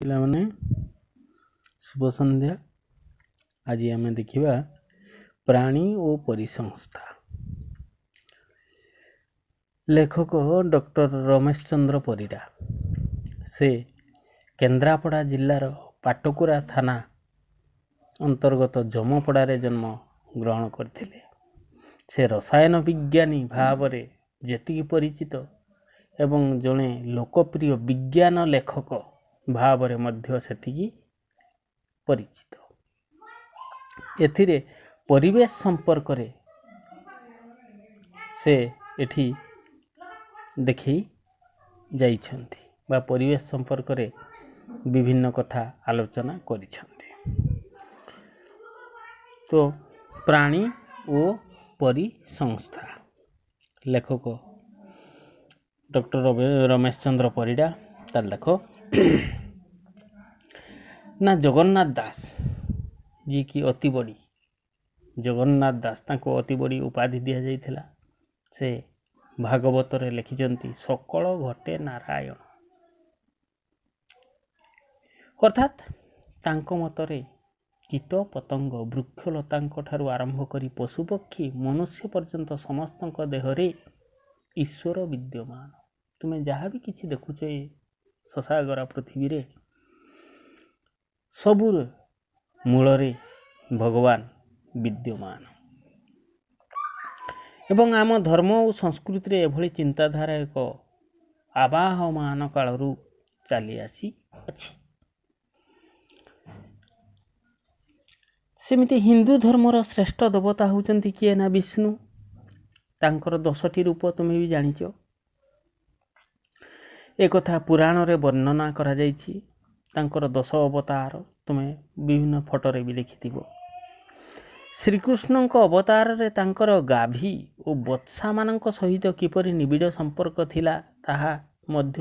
ପିଲାମାନେ, ଶୁଭ ସନ୍ଧ୍ୟା। ଆଜି ଆମେ ଦେଖିବା ପ୍ରାଣୀ ଓ ପରିସଂସ୍ଥା। ଲେଖକ ଡକ୍ଟର ରମେଶ ଚନ୍ଦ୍ର ପରିଡ଼ା। ସେ କେନ୍ଦ୍ରାପଡ଼ା ଜିଲ୍ଲାର ପାଟକୁରା ଥାନା ଅନ୍ତର୍ଗତ ଜମପଡ଼ାରେ ଜନ୍ମ ଗ୍ରହଣ କରିଥିଲେ। ସେ ରସାୟନ ବିଜ୍ଞାନୀ ଭାବରେ ଯେତିକି ପରିଚିତ ଏବଂ ଜଣେ ଲୋକପ୍ରିୟ ବିଜ୍ଞାନ ଲେଖକ ଭାବରେ ମଧ୍ୟ ସେତିକି ପରିଚିତ। ଏଥିରେ ପରିବେଶ ସମ୍ପର୍କରେ ସେ ଏଠି ଦେଖେଇ ଯାଇଛନ୍ତି ବା ପରିବେଶ ସମ୍ପର୍କରେ ବିଭିନ୍ନ କଥା ଆଲୋଚନା କରିଛନ୍ତି। ତ ପ୍ରାଣୀ ଓ ପରିସଂସ୍ଥା, ଲେଖକ ଡକ୍ଟର ରମେଶ ଚନ୍ଦ୍ର ପରିଡ଼ା। ତାହେଲେ ଦେଖ ନା, ଜଗନ୍ନାଥ ଦାସ, ଯିଏକି ଅତି ବଡ଼ି ଜଗନ୍ନାଥ ଦାସ, ତାଙ୍କୁ ଅତି ବଡ଼ି ଉପାଧି ଦିଆଯାଇଥିଲା। ସେ ଭାଗବତରେ ଲେଖିଛନ୍ତି, ସକଳ ଘଟେ ନାରାୟଣ। ଅର୍ଥାତ୍ ତାଙ୍କ ମତରେ କୀଟ ପତଙ୍ଗ, ବୃକ୍ଷଲତାଙ୍କ ଠାରୁ ଆରମ୍ଭ କରି ପଶୁପକ୍ଷୀ, ମନୁଷ୍ୟ ପର୍ଯ୍ୟନ୍ତ ସମସ୍ତଙ୍କ ଦେହରେ ଈଶ୍ୱର ବିଦ୍ୟମାନ। ତୁମେ ଯାହା ବି କିଛି ଦେଖୁଛ ଏ ସସାଗରା ପୃଥିବୀରେ, ସବୁର ମୂଳରେ ଭଗବାନ ବିଦ୍ୟମାନ। ଏବଂ ଆମ ଧର୍ମ ଓ ସଂସ୍କୃତିରେ ଏଭଳି ଚିନ୍ତାଧାରା ଏକ ଆବାହମାନ କାଳରୁ ଚାଲି ଆସିଅଛି। ସେମିତି ହିନ୍ଦୁ ଧର୍ମର ଶ୍ରେଷ୍ଠ ଦେବତା ହେଉଛନ୍ତି କିଏ ନା ବିଷ୍ଣୁ। ତାଙ୍କର 10ଟି ରୂପ ତୁମେ ବି ଜାଣିଛ। ଏକଥା ପୁରାଣରେ ବର୍ଣ୍ଣନା କରାଯାଇଛି। ତାଙ୍କର 10 ଅବତାର ତୁମେ ବିଭିନ୍ନ ଫଟୋରେ ବି ଦେଖିଥିବ। ଶ୍ରୀକୃଷ୍ଣଙ୍କ ଅବତାରରେ ତାଙ୍କର ଗାଭୀ ଓ ବତ୍ସାମାନଙ୍କ ସହିତ କିପରି ନିବିଡ଼ ସମ୍ପର୍କ ଥିଲା, ତାହା ମଧ୍ୟ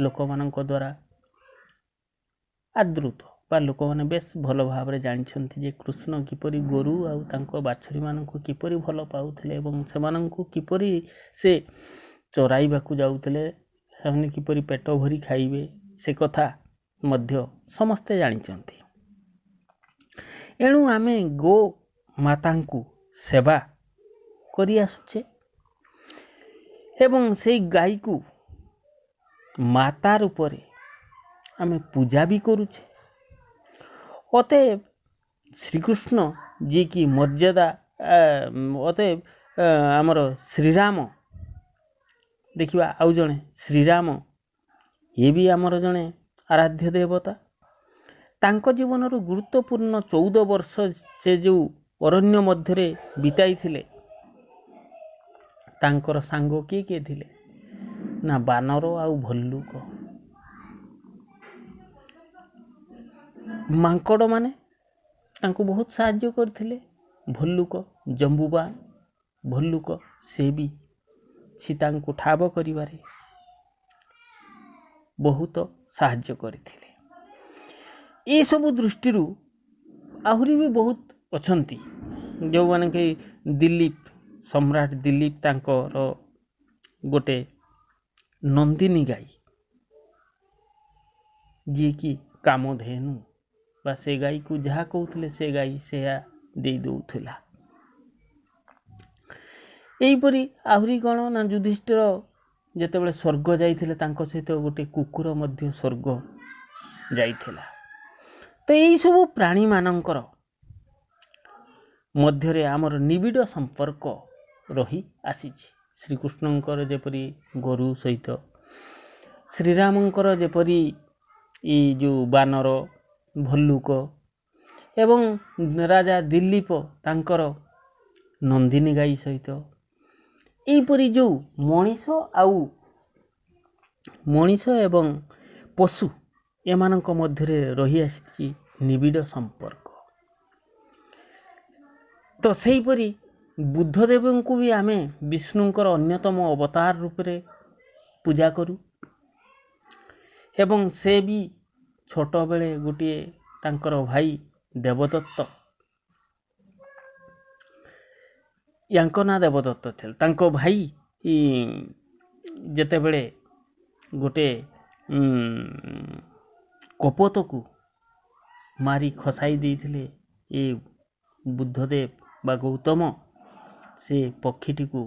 ଲୋକମାନଙ୍କ ଦ୍ୱାରା ଆଦୃତ ବା ଲୋକମାନେ ବେଶ ଭଲ ଭାବରେ ଜାଣିଛନ୍ତି ଯେ କୃଷ୍ଣ କିପରି ଗୋରୁ ଆଉ ତାଙ୍କ ବାଛୁରୀମାନଙ୍କୁ କିପରି ଭଲ ପାଉଥିଲେ ଏବଂ ସେମାନଙ୍କୁ କିପରି ସେ ଚରାଇବାକୁ ଯାଉଥିଲେ, ସେମାନେ କିପରି ପେଟ ଭରି ଖାଇବେ, ସେ କଥା ମଧ୍ୟ ସମସ୍ତେ ଜାଣିଛନ୍ତି। ଏଣୁ ଆମେ ଗୋ ମାତାଙ୍କୁ ସେବା କରି ଆସୁଛେ ଏବଂ ସେଇ ଗାଈକୁ ମାତା ରୂପରେ ଆମେ ପୂଜା ବି କରୁଛେ। ଅତଏବ ଶ୍ରୀକୃଷ୍ଣ ଯିଏକି ମର୍ଯ୍ୟାଦା, ଅତଏବ ଆମର ଶ୍ରୀରାମ, ଦେଖିବା ଆଉ ଜଣେ ଶ୍ରୀରାମ, ଇଏ ବି ଆମର ଜଣେ ଆରାଧ୍ୟ ଦେବତା। ତାଙ୍କ ଜୀବନରୁ ଗୁରୁତ୍ୱପୂର୍ଣ୍ଣ 14 ବର୍ଷ ସେ ଯେଉଁ ଅରଣ୍ୟ ମଧ୍ୟରେ ବିତାଇଥିଲେ, ତାଙ୍କର ସାଙ୍ଗ କିଏ କିଏ ଥିଲେ ନା ବାନର ଆଉ ଭଲ୍ଲୁକ। ମାଙ୍କଡ଼ମାନେ ତାଙ୍କୁ ବହୁତ ସାହାଯ୍ୟ କରିଥିଲେ। ଭଲ୍ଲୁକ, ଜମ୍ବୁବା ଭଲ୍ଲୁକ, ସେ ବି ସୀତାଙ୍କୁ ଠାବ କରିବାରେ ବହୁତ ସାହାଯ୍ୟ କରିଥିଲେ। ଏସବୁ ଦୃଷ୍ଟିରୁ ଆହୁରି ବି ବହୁତ ଅଛନ୍ତି, ଯେଉଁମାନେ କି ଦିଲ୍ଲୀପ, ସମ୍ରାଟ ଦିଲ୍ଲୀପ, ତାଙ୍କର ଗୋଟେ ନନ୍ଦିନୀ ଗାଈ, ଯିଏକି କାମଧେନୁ ବା ସେ ଗାଈକୁ ଯାହା କହୁଥିଲେ ସେ ଗାଈ ସେୟା ଦେଇ ଦେଉଥିଲା। ଏହିପରି ଆହୁରି କ'ଣ ନା ଯୁଧିଷ୍ଠିର ଯେତେବେଳେ ସ୍ୱର୍ଗ ଯାଇଥିଲେ, ତାଙ୍କ ସହିତ ଗୋଟେ କୁକୁର ମଧ୍ୟ ସ୍ୱର୍ଗ ଯାଇଥିଲା। ତ ଏଇସବୁ ପ୍ରାଣୀମାନଙ୍କର ମଧ୍ୟରେ ଆମର ନିବିଡ଼ ସମ୍ପର୍କ ରହି ଆସିଛି। ଶ୍ରୀକୃଷ୍ଣଙ୍କର ଯେପରି ଗୋରୁ ସହିତ, ଶ୍ରୀରାମଙ୍କର ଯେପରି ଏଇ ଯେଉଁ ବାନର ଭଲ୍ଲୁକ, ଏବଂ ରାଜା ଦିଲ୍ଲୀପ ତାଙ୍କର ନନ୍ଦିନୀ ଗାଈ ସହିତ, ଏହିପରି ଯେଉଁ ମଣିଷ ଆଉ ମଣିଷ ଏବଂ ପଶୁ ଏମାନଙ୍କ ମଧ୍ୟରେ ରହିଆସିଛି ନିବିଡ଼ ସମ୍ପର୍କ। ତ ସେହିପରି ବୁଦ୍ଧଦେବଙ୍କୁ ବି ଆମେ ବିଷ୍ଣୁଙ୍କର ଅନ୍ୟତମ ଅବତାର ରୂପରେ ପୂଜା କରୁ ଏବଂ ସେ ବି ଛୋଟବେଳେ ଗୋଟିଏ ତାଙ୍କର ଭାଇ ଦେବଦତ୍ତ, ୟାଙ୍କ ନାଁ ଦେବଦତ୍ତ ଥିଲା, ତାଙ୍କ ଭାଇ ଯେତେବେଳେ ଗୋଟେ କପୋତକୁ ମାରି ଖସାଇ ଦେଇଥିଲେ ଏ ବୁଦ୍ଧଦେବ ବା ଗୌତମ, ସେ ପକ୍ଷୀଟିକୁ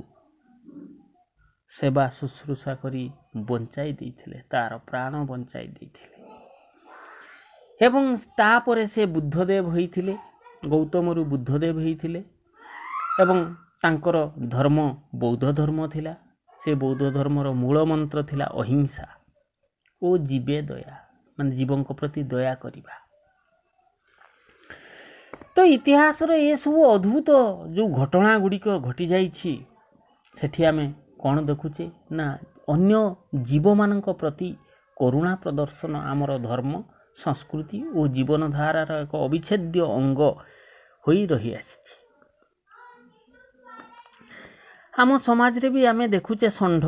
ସେବା ଶୁଶ୍ରୂଷା କରି ବଞ୍ଚାଇ ଦେଇଥିଲେ, ତାର ପ୍ରାଣ ବଞ୍ଚାଇ ଦେଇଥିଲେ ଏବଂ ତାପରେ ସେ ବୁଦ୍ଧଦେବ ହୋଇଥିଲେ। ଗୌତମରୁ ବୁଦ୍ଧଦେବ ହେଇଥିଲେ ଏବଂ ତାଙ୍କର ଧର୍ମ ବୌଦ୍ଧ ଧର୍ମ ଥିଲା। ସେ ବୌଦ୍ଧ ଧର୍ମର ମୂଳ ମନ୍ତ୍ର ଥିଲା ଅହିଂସା ଓ ଜୀବେ ଦୟା, ମାନେ ଜୀବଙ୍କ ପ୍ରତି ଦୟା କରିବା। ତ ଇତିହାସର ଏସବୁ ଅଦ୍ଭୁତ ଯେଉଁ ଘଟଣା ଗୁଡ଼ିକ ଘଟିଯାଇଛି, ସେଠି ଆମେ କ'ଣ ଦେଖୁଛେ ନା ଅନ୍ୟ ଜୀବମାନଙ୍କ ପ୍ରତି କରୁଣା ପ୍ରଦର୍ଶନ ଆମର ଧର୍ମ, ସଂସ୍କୃତି ଓ ଜୀବନଧାରାର ଏକ ଅବିଚ୍ଛେଦ୍ୟ ଅଙ୍ଗ ହୋଇ ରହିଆସିଛି। ଆମ ସମାଜରେ ବି ଆମେ ଦେଖୁଛେ ଷଣ୍ଢ,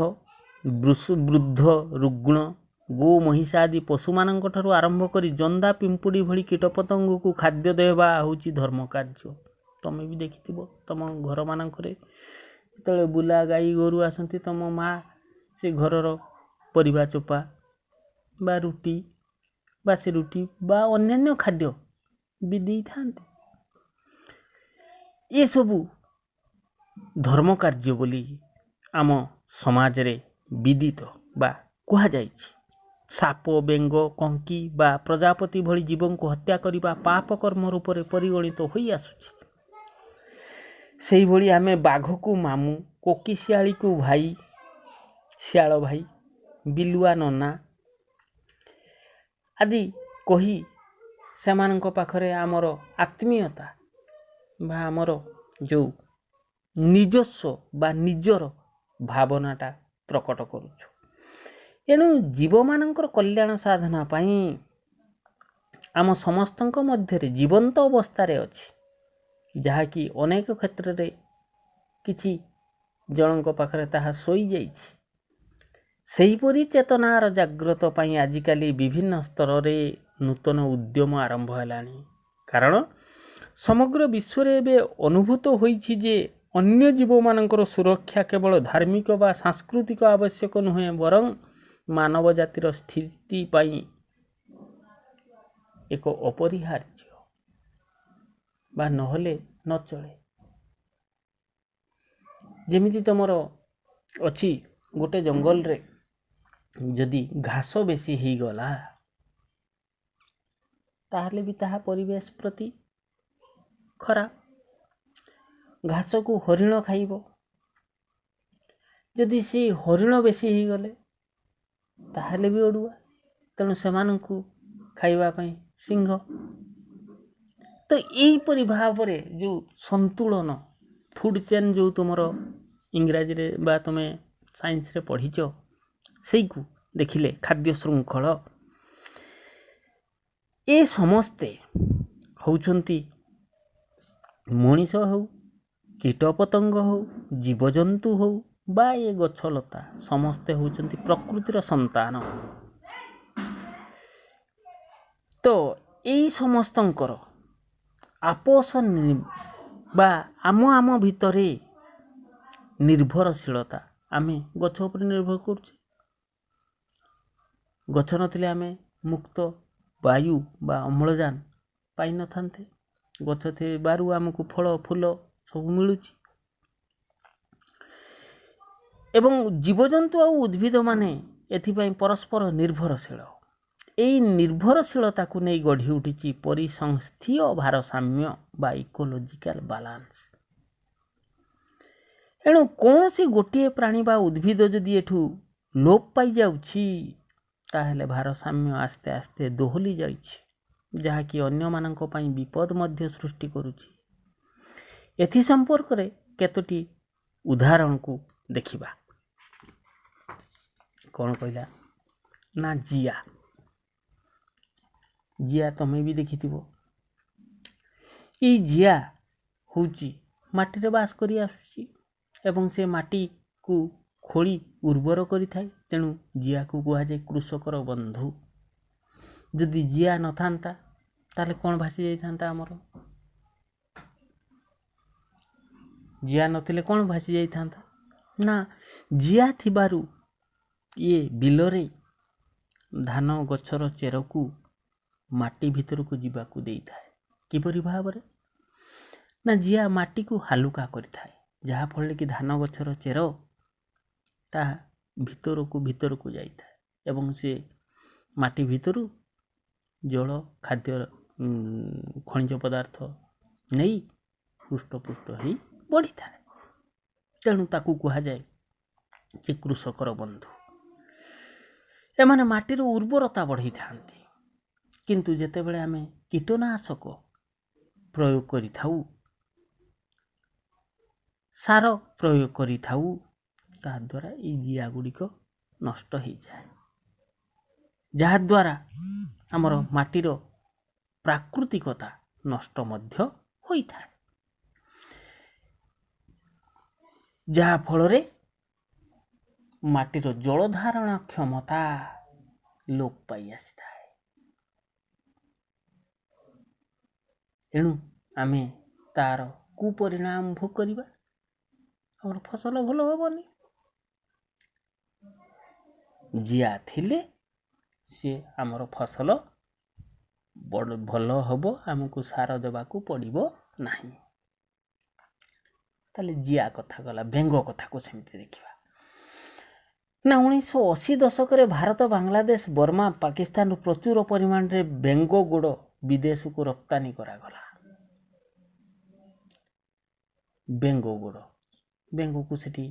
ବୃଦ୍ଧ, ରୁଗ୍ଣ, ଗୋ, ମହିଷା ଆଦି ପଶୁମାନଙ୍କ ଠାରୁ ଆରମ୍ଭ କରି ଜନ୍ଦା, ପିମ୍ପୁଡ଼ି ଭଳି କୀଟପତଙ୍ଗକୁ ଖାଦ୍ୟ ଦେବା ହେଉଛି ଧର୍ମ କାର୍ଯ୍ୟ। ତମେ ବି ଦେଖିଥିବ ତମ ଘରମାନଙ୍କରେ ଯେତେବେଳେ ବୁଲା ଗାଈ ଗୋରୁ ଆସନ୍ତି, ତମ ମା ସେ ଘରର ପରିବା ଚୋପା ବା ରୁଟି, ବାସି ରୁଟି ବା ଅନ୍ୟାନ୍ୟ ଖାଦ୍ୟ ବି ଦେଇଥାନ୍ତି। ଏସବୁ ଧର୍ମ କାର୍ଯ୍ୟ ବୋଲି ଆମ ସମାଜରେ ବିଦିତ ବା କୁହାଯାଇଛି। ସାପ, ବେଙ୍ଗ, କଙ୍କି ବା ପ୍ରଜାପତି ଭଳି ଜୀବଙ୍କୁ ହତ୍ୟା କରିବା ପାପ କର୍ମ ରୂପରେ ପରିଗଣିତ ହୋଇ ଆସୁଛି। ସେଇଭଳି ଆମେ ବାଘକୁ ମାମୁଁ, କୋକିଶିଆଳିକୁ ଭାଇ, ଶିଆଳ ଭାଇ, ବିଲୁଆ ନନା ଆଦି କହି ସେମାନଙ୍କ ପାଖରେ ଆମର ଆତ୍ମୀୟତା ବା ଆମର ଯେଉଁ ନିଜସ୍ୱ ବା ନିଜର ଭାବନାଟା ପ୍ରକଟ କରୁଛୁ। ଏଣୁ ଜୀବମାନଙ୍କର କଲ୍ୟାଣ ସାଧନା ପାଇଁ ଆମ ସମସ୍ତଙ୍କ ମଧ୍ୟରେ ଜୀବନ୍ତ ଅବସ୍ଥାରେ ଅଛି, ଯାହାକି ଅନେକ କ୍ଷେତ୍ରରେ କିଛି ଜଣଙ୍କ ପାଖରେ ତାହା ଶୋଇଯାଇଛି। ସେହିପରି ଚେତନାର ଜାଗ୍ରତ ପାଇଁ ଆଜିକାଲି ବିଭିନ୍ନ ସ୍ତରରେ ନୂତନ ଉଦ୍ୟମ ଆରମ୍ଭ ହେଲାଣି। କାରଣ ସମଗ୍ର ବିଶ୍ୱରେ ଏବେ ଅନୁଭୂତ ହୋଇଛି ଯେ ଅନ୍ୟ ଜୀବମାନଙ୍କର ସୁରକ୍ଷା କେବଳ ଧାର୍ମିକ ବା ସାଂସ୍କୃତିକ ଆବଶ୍ୟକ ନୁହେଁ, ବରଂ ମାନବ ଜାତିର ସ୍ଥିତି ପାଇଁ ଏକ ଅପରିହାର୍ଯ୍ୟ ବା ନହେଲେ ନ ଚଳେ। ଯେମିତି ତମର ଅଛି ଗୋଟେ ଜଙ୍ଗଲରେ ଯଦି ଘାସ ବେଶୀ ହେଇଗଲା, ତାହେଲେ ବି ତାହା ପରିବେଶ ପ୍ରତି ଖରାପ। ଘାସକୁ ହରିଣ ଖାଇବ, ଯଦି ସେ ହରିଣ ବେଶୀ ହେଇଗଲେ ତାହେଲେ ବି ଅଡ଼ୁଆ, ତେଣୁ ସେମାନଙ୍କୁ ଖାଇବା ପାଇଁ ସିଂହ। ତ ଏଇପରି ଭାବରେ ଯେଉଁ ସନ୍ତୁଳନ, ଫୁଡ଼୍ ଚେନ୍ ଯେଉଁ ତୁମର ଇଂରାଜୀରେ ବା ତୁମେ ସାଇନ୍ସରେ ପଢ଼ିଛ, ସେଇକୁ ଦେଖିଲେ ଖାଦ୍ୟ ଶୃଙ୍ଖଳ, ଏ ସମସ୍ତେ ହେଉଛନ୍ତି ମଣିଷ ହେଉ, କୀଟପତଙ୍ଗ ହେଉ, ଜୀବଜନ୍ତୁ ହେଉ ବା ଏ ଗଛଲତା, ସମସ୍ତେ ହେଉଛନ୍ତି ପ୍ରକୃତିର ସନ୍ତାନ। ତ ଏଇ ସମସ୍ତଙ୍କର ଆପୋଷ ବା ଆମ ଆମ ଭିତରେ ନିର୍ଭରଶୀଳତା। ଆମେ ଗଛ ଉପରେ ନିର୍ଭର କରୁଛେ, ଗଛ ନଥିଲେ ଆମେ ମୁକ୍ତ ବାୟୁ ବା ଅମ୍ଳଜାନ ପାଇନଥାନ୍ତେ। ଗଛ ଥିବାରୁ ଆମକୁ ଫଳ ଫୁଲ ସବୁ ମିଳୁଛି। ଏବଂ ଜୀବଜନ୍ତୁ ଆଉ ଉଦ୍ଭିଦମାନେ ଏଥିପାଇଁ ପରସ୍ପର ନିର୍ଭରଶୀଳ। ଏଇ ନିର୍ଭରଶୀଳତାକୁ ନେଇ ଗଢ଼ି ଉଠିଛି ପରିସଂସ୍ଥୀୟ ଭାରସାମ୍ୟ ବା ଇକୋଲୋଜିକାଲ ବାଲାନ୍ସ। ଏଣୁ କୌଣସି ଗୋଟିଏ ପ୍ରାଣୀ ବା ଉଦ୍ଭିଦ ଯଦି ଏଠୁ ଲୋପ ପାଇଯାଉଛି, ତାହେଲେ ଭାରସାମ୍ୟ ଆସ୍ତେ ଆସ୍ତେ ଦୋହଲି ଯାଇଛି, ଯାହାକି ଅନ୍ୟମାନଙ୍କ ପାଇଁ ବିପଦ ମଧ୍ୟ ସୃଷ୍ଟି କରୁଛି। ଏଥି ସମ୍ପର୍କରେ କେତୋଟି ଉଦାହରଣକୁ ଦେଖିବା। କ'ଣ କହିଲା ନା ଜିଆ। ଜିଆ ତମେ ବି ଦେଖିଥିବ। ଏଇ ଜିଆ ହେଉଛି ମାଟିରେ ବାସ କରି ଆସୁଛି ଏବଂ ସେ ମାଟିକୁ ଖୋଳି ଉର୍ବର କରିଥାଏ। ତେଣୁ ଜିଆକୁ କୁହାଯାଏ କୃଷକର ବନ୍ଧୁ। ଯଦି ଜିଆ ନଥାନ୍ତା ତାହେଲେ କ'ଣ ଭାସି ଯାଇଥାନ୍ତା ଆମର? ଜିଆ ନଥିଲେ କ'ଣ ଭାସି ଯାଇଥାନ୍ତା ନା, ଜିଆ ଥିବାରୁ ଇଏ ବିଲରେ ଧାନ ଗଛର ଚେରକୁ ମାଟି ଭିତରକୁ ଯିବାକୁ ଦେଇଥାଏ। କିପରି ଭାବରେ ନା ଜିଆ ମାଟିକୁ ହାଲୁକା କରିଥାଏ, ଯାହାଫଳରେ କି ଧାନ ଗଛର ଚେର ତାହା ଭିତରକୁ ଭିତରକୁ ଯାଇଥାଏ ଏବଂ ସେ ମାଟି ଭିତରୁ ଜଳ, ଖାଦ୍ୟ, ଖଣିଜ ପଦାର୍ଥ ନେଇ ହୃଷ୍ଟପୁଷ୍ଟ ହେଇ ବଢ଼ିଥାଏ। ତେଣୁ ତାକୁ କୁହାଯାଏ ଯେ କୃଷକର ବନ୍ଧୁ। ଏମାନେ ମାଟିର ଉର୍ବରତା ବଢ଼େଇଥାନ୍ତି। କିନ୍ତୁ ଯେତେବେଳେ ଆମେ କୀଟନାଶକ ପ୍ରୟୋଗ କରିଥାଉ, ସାର ପ୍ରୟୋଗ କରିଥାଉ, ତାହାଦ୍ୱାରା ଏଇ ଜିଆ ଗୁଡ଼ିକ ନଷ୍ଟ ହେଇଯାଏ, ଯାହାଦ୍ୱାରା ଆମର ମାଟିର ପ୍ରାକୃତିକତା ନଷ୍ଟ ମଧ୍ୟ ହୋଇଥାଏ, ଯାହାଫଳରେ ମାଟିର ଜଳଧାରଣ କ୍ଷମତା ଲୋପ ପାଇ ଆସିଥାଏ। ଏଣୁ ଆମେ ତାର କୁପରିଣାମ ଭୋଗ କରିବା, ଆମର ଫସଲ ଭଲ ହେବନି। ଜିଆ ଥିଲେ ସିଏ ଆମର ଫସଲ ବଡ଼ ଭଲ ହେବ, ଆମକୁ ସାର ଦେବାକୁ ପଡ଼ିବ ନାହିଁ। ତାହେଲେ ଜିଆ କଥା ଗଲା, ବେଙ୍ଗ କଥାକୁ ସେମିତି ଦେଖିବା ନା। 1980 ଦଶକରେ ଭାରତ, ବାଂଲାଦେଶ, ବର୍ମା, ପାକିସ୍ତାନରୁ ପ୍ରଚୁର ପରିମାଣରେ ବେଙ୍ଗ ଗୋଡ଼ ବିଦେଶକୁ ରପ୍ତାନୀ କରାଗଲା। ବେଙ୍ଗ ଗୋଡ଼, ବେଙ୍ଗକୁ ସେଠି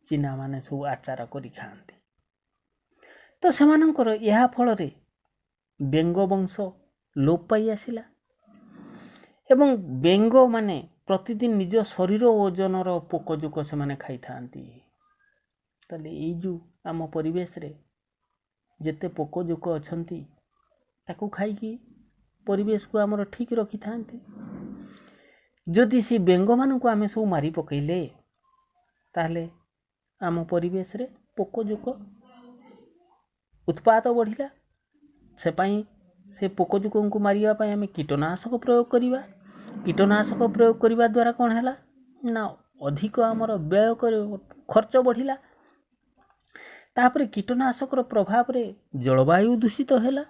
ଚୀନାମାନେ ସବୁ ଆଚାର କରି ଖାଆନ୍ତି। ତ ସେମାନଙ୍କର ଏହା ଫଳରେ ବେଙ୍ଗ ବଂଶ ଲୋପ ପାଇ ଆସିଲା ଏବଂ ବେଙ୍ଗମାନେ ପ୍ରତିଦିନ ନିଜ ଶରୀର ଓଜନର ପୋକଜୋକ ସେମାନେ ଖାଇଥାନ୍ତି। ତାହେଲେ ଏଇ ଯେଉଁ ଆମ ପରିବେଶରେ ଯେତେ ପୋକଜୋକ ଅଛନ୍ତି, ତାକୁ ଖାଇକି ପରିବେଶକୁ ଆମର ଠିକ୍ ରଖିଥାନ୍ତି। ଯଦି ସେ ବେଙ୍ଗମାନଙ୍କୁ ଆମେ ସବୁ ମାରି ପକେଇଲେ, ତାହେଲେ ଆମ ପରିବେଶରେ ପୋକଜୋକ ଉତ୍ପାତ ବଢ଼ିଲା। ସେ ପାଇଁ ସେ ପୋକଜୋକଙ୍କୁ ମାରିବା ପାଇଁ ଆମେ କୀଟନାଶକ ପ୍ରୟୋଗ କରିବା। କୀଟନାଶକ ପ୍ରୟୋଗ କରିବା ଦ୍ୱାରା କ'ଣ ହେଲା ନା ଅଧିକ ଆମର ବ୍ୟୟ ଖର୍ଚ୍ଚ ବଢ଼ିଲା। ତାପରେ କୀଟନାଶକର ପ୍ରଭାବରେ ଜଳବାୟୁ ଦୂଷିତ ହେଲା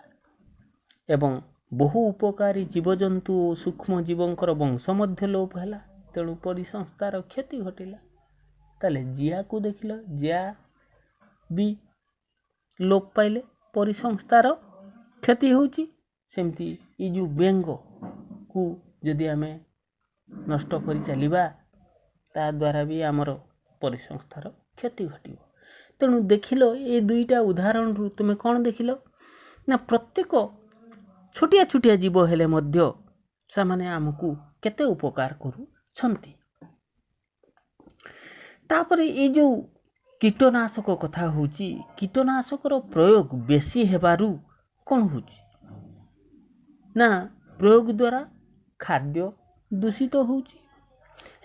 ଏବଂ ବହୁ ଉପକାରୀ ଜୀବଜନ୍ତୁ ଓ ସୂକ୍ଷ୍ମ ଜୀବଙ୍କର ବଂଶ ମଧ୍ୟ ଲୋପ ହେଲା। ତେଣୁ ପରିସଂସ୍ଥାର କ୍ଷତି ଘଟିଲା। ତାହେଲେ ଜିଆକୁ ଦେଖିଲ, ଜିଆ ବି ଲୋପ ପାଇଲେ ପରିସଂସ୍ଥାର କ୍ଷତି ହେଉଛି। ସେମିତି ଏଇ ଯେଉଁ ବେଙ୍ଗକୁ ଯଦି ଆମେ ନଷ୍ଟ କରି ଚାଲିବା, ତା ଦ୍ୱାରା ବି ଆମର ପରିସଂସ୍ଥାର କ୍ଷତି ଘଟିବ। ତେଣୁ ଦେଖିଲ, ଏ ଦୁଇଟା ଉଦାହରଣରୁ ତୁମେ କ'ଣ ଦେଖିଲ ନା ପ୍ରତ୍ୟେକ ଛୋଟିଆ ଛୋଟିଆ ଜୀବ ହେଲେ ମଧ୍ୟ ସେମାନେ ଆମକୁ କେତେ ଉପକାର କରୁଛନ୍ତି। ତାପରେ ଏଇ ଯେଉଁ କୀଟନାଶକ କଥା ହେଉଛି, କୀଟନାଶକର ପ୍ରୟୋଗ ବେଶୀ ହେବାରୁ କ'ଣ ହେଉଛି ନା ପ୍ରୟୋଗ ଦ୍ୱାରା ଖାଦ୍ୟ ଦୂଷିତ ହେଉଛି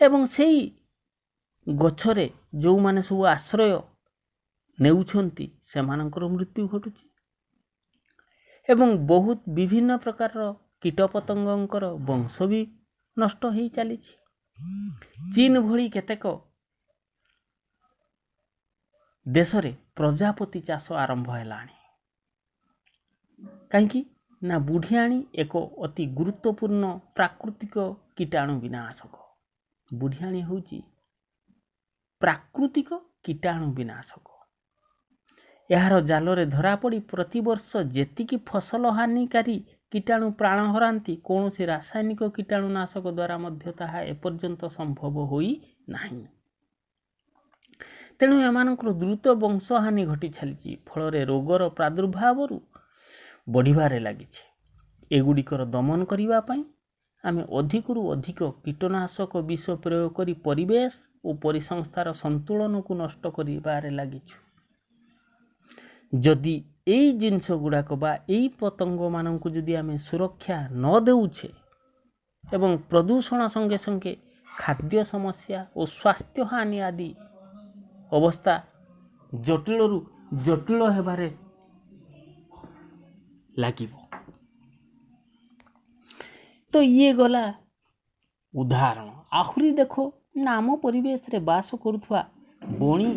ଏବଂ ସେଇ ଗଛରେ ଯେଉଁମାନେ ସବୁ ଆଶ୍ରୟ ନେଉଛନ୍ତି, ସେମାନଙ୍କର ମୃତ୍ୟୁ ଘଟୁଛି ଏବଂ ବହୁତ ବିଭିନ୍ନ ପ୍ରକାରର କୀଟପତଙ୍ଗଙ୍କର ବଂଶ ବି ନଷ୍ଟ ହେଇ ଚାଲିଛି। ଚୀନ ଭଳି କେତେକ ଦେଶରେ ପ୍ରଜାପତି ଚାଷ ଆରମ୍ଭ ହେଲାଣି। କାହିଁକି ନା ବୁଢ଼ିଆଣୀ ଏକ ଅତି ଗୁରୁତ୍ୱପୂର୍ଣ୍ଣ ପ୍ରାକୃତିକ କୀଟାଣୁ ବିନାଶକ। ବୁଢ଼ିଆଣୀ ହେଉଛି ପ୍ରାକୃତିକ କୀଟାଣୁ ବିନାଶକ। ଏହାର ଜାଲରେ ଧରାପଡ଼ି ପ୍ରତିବର୍ଷ ଯେତିକି ଫସଲ ହାନିକାରୀ କୀଟାଣୁ ପ୍ରାଣ ହରାନ୍ତି, କୌଣସି ରାସାୟନିକ କୀଟାଣୁନାଶକ ଦ୍ୱାରା ମଧ୍ୟ ତାହା ଏପର୍ଯ୍ୟନ୍ତ ସମ୍ଭବ ହୋଇନାହିଁ। ତେଣୁ ଏମାନଙ୍କର ଦ୍ରୁତ ବଂଶହାନି ଘଟି ଚାଲିଛି, ଫଳରେ ରୋଗର ପ୍ରାଦୁର୍ଭାବରୁ ବଢ଼ିବାରେ ଲାଗିଛି। ଏଗୁଡ଼ିକର ଦମନ କରିବା ପାଇଁ ଆମେ ଅଧିକରୁ ଅଧିକ କୀଟନାଶକ ବିଷ ପ୍ରୟୋଗ କରି ପରିବେଶ ଓ ପରିସଂସ୍ଥାର ସନ୍ତୁଳନକୁ ନଷ୍ଟ କରିବାରେ ଲାଗିଛୁ। ଯଦି ଏଇ ଜିନିଷ ଗୁଡ଼ାକ ବା ଏଇ ପତଙ୍ଗମାନଙ୍କୁ ଯଦି ଆମେ ସୁରକ୍ଷା ନ ଦେଉଛେ ଏବଂ ପ୍ରଦୂଷଣ ସଙ୍ଗେ ସଙ୍ଗେ ଖାଦ୍ୟ ସମସ୍ୟା ଓ ସ୍ୱାସ୍ଥ୍ୟହାନି ଆଦି ଅବସ୍ଥା ଜଟିଳରୁ ଜଟିଳ ହେବାରେ ଲାଗିବ। ତ ଇଏ ଗଲା ଉଦାହରଣ। ଆହୁରି ଦେଖ ନା ଆମ ପରିବେଶରେ ବାସ କରୁଥିବା ବଣି,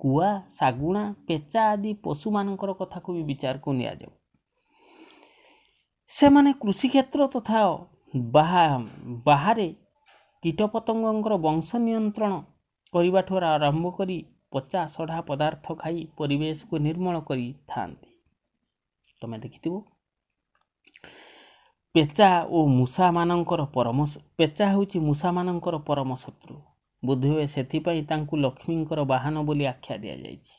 କୁଆ, ଶାଗୁଣା, ପେଚା ଆଦି ପଶୁମାନଙ୍କର କଥାକୁ ବି ବିଚାରକୁ ନିଆଯାଉ। ସେମାନେ କୃଷିକ୍ଷେତ୍ର ତଥା ବାହାରେ କୀଟପତଙ୍ଗଙ୍କର ବଂଶ ନିୟନ୍ତ୍ରଣ କରିବାଠୁ ଆରମ୍ଭ କରି ପଚା ସଢ଼ା ପଦାର୍ଥ ଖାଇ ପରିବେଶକୁ ନିର୍ମଳ କରିଥାନ୍ତି। ତମେ ଦେଖିଥିବ ପେଚା ଓ ମୂଷାମାନଙ୍କର ପରମ, ପେଚା ହେଉଛି ମୂଷାମାନଙ୍କର ପରମ ଶତ୍ରୁ। ବୋଧହୁଏ ସେଥିପାଇଁ ତାଙ୍କୁ ଲକ୍ଷ୍ମୀଙ୍କର ବାହନ ବୋଲି ଆଖ୍ୟା ଦିଆଯାଇଛି।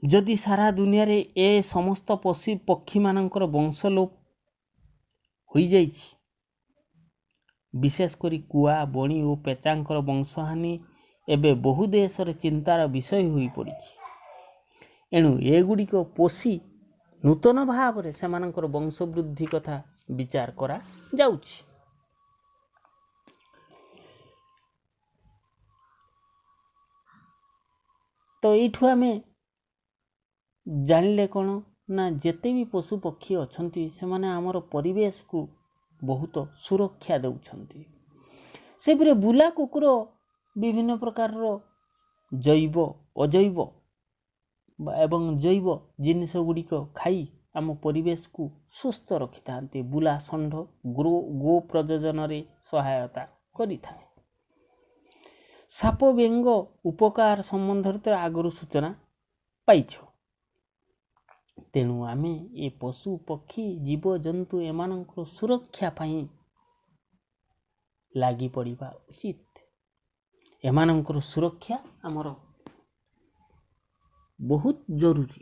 ଯଦି ସାରା ଦୁନିଆରେ ଏ ସମସ୍ତ ପଶୁ ପକ୍ଷୀମାନଙ୍କର ବଂଶ ଲୋପ ହୋଇଯାଇଛି, ବିଶେଷ କରି କୁଆ, ବଣି ଓ ପେଚାଙ୍କର ବଂଶହାନି ଏବେ ବହୁ ଦେଶରେ ଚିନ୍ତାର ବିଷୟ ହୋଇପଡ଼ିଛି। ଏଣୁ ଏଗୁଡ଼ିକ ପୋଷି ନୂତନ ଭାବରେ ସେମାନଙ୍କର ବଂଶବୃଦ୍ଧି କଥା ବିଚାର କରାଯାଉଛି। ତ ଏଇଠୁ ଆମେ ଜାଣିଲେ କ'ଣ ନା ଯେତେ ବି ପଶୁ ପକ୍ଷୀ ଅଛନ୍ତି ସେମାନେ ଆମର ପରିବେଶକୁ ବହୁତ ସୁରକ୍ଷା ଦେଉଛନ୍ତି। ସେପରି ବୁଲା କୁକୁର ବିଭିନ୍ନ ପ୍ରକାରର ଜୈବ, ଅଜୈବ ଏବଂ ଜୈବ ଜିନିଷ ଗୁଡ଼ିକ ଖାଇ ଆମ ପରିବେଶକୁ ସୁସ୍ଥ ରଖିଥାନ୍ତି। ବୁଲା ଷଣ୍ଢ ଗୋ ପ୍ରଜନନରେ ସହାୟତା କରିଥାଏ। ସାପ ବେଙ୍ଗ ଉପକାର ସମ୍ବନ୍ଧରେ ତ ଆଗରୁ ସୂଚନା ପାଇଛ। ତେଣୁ ଆମେ ଏ ପଶୁ ପକ୍ଷୀ ଜୀବଜନ୍ତୁ ଏମାନଙ୍କର ସୁରକ୍ଷା ପାଇଁ ଲାଗି ପଡ଼ିବା ଉଚିତ। ଏମାନଙ୍କର ସୁରକ୍ଷା ଆମର ବହୁତ ଜରୁରୀ।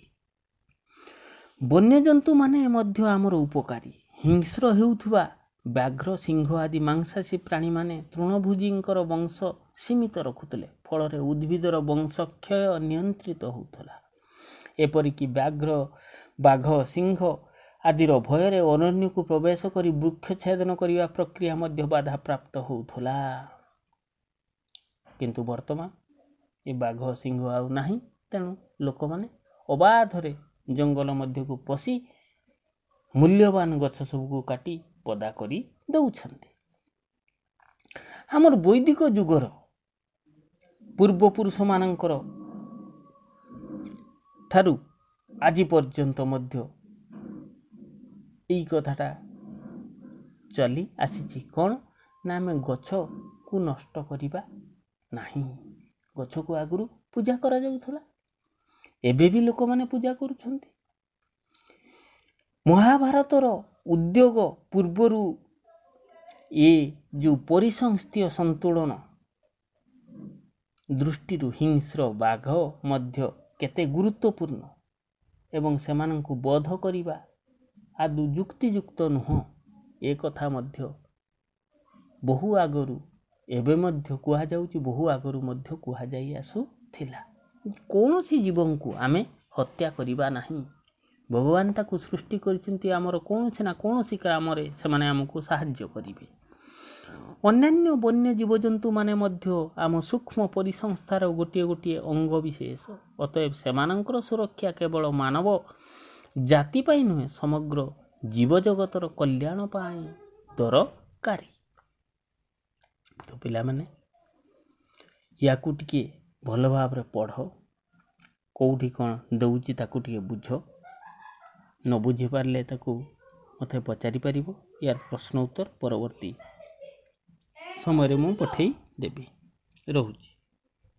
ବନ୍ୟଜନ୍ତୁମାନେ ମଧ୍ୟ ଆମର ଉପକାରୀ। ହିଂସ୍ର ହେଉଥିବା ବ୍ୟାଘ୍ର, ସିଂହ ଆଦି ମାଂସାଶୀ ପ୍ରାଣୀମାନେ ତୃଣଭୋଜୀଙ୍କର ବଂଶ ସୀମିତ ରଖୁଥିଲେ। ଫଳରେ ଉଦ୍ଭିଦର ବଂଶକ୍ଷୟ ନିୟନ୍ତ୍ରିତ ହେଉଥିଲା। ଏପରିକି ବ୍ୟାଘ୍ର, ବାଘ, ସିଂହ ଆଦିର ଭୟରେ ଅରଣ୍ୟକୁ ପ୍ରବେଶ କରି ବୃକ୍ଷଛେଦନ କରିବା ପ୍ରକ୍ରିୟା ମଧ୍ୟ ବାଧାପ୍ରାପ୍ତ ହେଉଥିଲା। କିନ୍ତୁ ବର୍ତ୍ତମାନ ଏ ବାଘ, ସିଂହ ଆଉ ନାହିଁ। ତେଣୁ ଲୋକମାନେ ଅବାଧରେ ଜଙ୍ଗଲ ମଧ୍ୟକୁ ପଶି ମୂଲ୍ୟବାନ ଗଛ ସବୁକୁ କାଟି ପଦା କରି ଦେଉଛନ୍ତି। ଆମର ବୈଦିକ ଯୁଗର ପୂର୍ବପୁରୁଷମାନଙ୍କର ଠାରୁ ଆଜି ପର୍ଯ୍ୟନ୍ତ ମଧ୍ୟ ଏଇ କଥାଟା ଚାଲି ଆସିଛି। କ'ଣ ନା ଆମେ ଗଛକୁ ନଷ୍ଟ କରିବା ନାହିଁ। ଗଛକୁ ଆଗରୁ ପୂଜା କରାଯାଉଥିଲା, ଏବେ ବି ଲୋକମାନେ ପୂଜା କରୁଛନ୍ତି। ମହାଭାରତର ଉଦ୍ୟୋଗ ପୂର୍ବରୁ ଏ ଯେଉଁ ପରିସଂସ୍ଥୀୟ ସନ୍ତୁଳନ ଦୃଷ୍ଟିରୁ ହିଂସ୍ର ବାଘ ମଧ୍ୟ କେତେ ଗୁରୁତ୍ୱପୂର୍ଣ୍ଣ ଏବଂ ସେମାନଙ୍କୁ ବଧ କରିବା ଆଦୌ ଯୁକ୍ତିଯୁକ୍ତ ନୁହଁ, ଏ କଥା ମଧ୍ୟ ବହୁ ଆଗରୁ ଏବେ ମଧ୍ୟ କୁହାଯାଉଛି, ବହୁ ଆଗରୁ ମଧ୍ୟ କୁହାଯାଇ ଆସୁଥିଲା। କୌଣସି ଜୀବଙ୍କୁ ଆମେ ହତ୍ୟା କରିବା ନାହିଁ। ଭଗବାନ ତାକୁ ସୃଷ୍ଟି କରିଛନ୍ତି, ଆମର କୌଣସି ନା କୌଣସି କାମରେ ସେମାନେ ଆମକୁ ସାହାଯ୍ୟ କରିବେ। ଅନ୍ୟାନ୍ୟ ବନ୍ୟ ଜୀବଜନ୍ତୁମାନେ ମଧ୍ୟ ଆମ ସୂକ୍ଷ୍ମ ପରିସଂସ୍ଥାର ଗୋଟିଏ ଗୋଟିଏ ଅଙ୍ଗ ବିଶେଷ। ଅତଏବ ସେମାନଙ୍କର ସୁରକ୍ଷା କେବଳ ମାନବ ଜାତି ପାଇଁ ନୁହେଁ, ସମଗ୍ର ଜୀବଜଗତର କଲ୍ୟାଣ ପାଇଁ ଦରକାରୀ। ତ ପିଲାମାନେ ୟାକୁ ଟିକେ ଭଲ ଭାବରେ ପଢ଼, କେଉଁଠି କ'ଣ ଦେଉଛି ତାକୁ ଟିକେ ବୁଝ। ନ ବୁଝିପାରିଲେ ତାକୁ ମୋତେ ପଚାରିପାରିବ। ୟାର ପ୍ରଶ୍ନ ଉତ୍ତର ପରବର୍ତ୍ତୀ ସମୟରେ ମୁଁ ପଠେଇ ଦେବି। ରହୁଛି।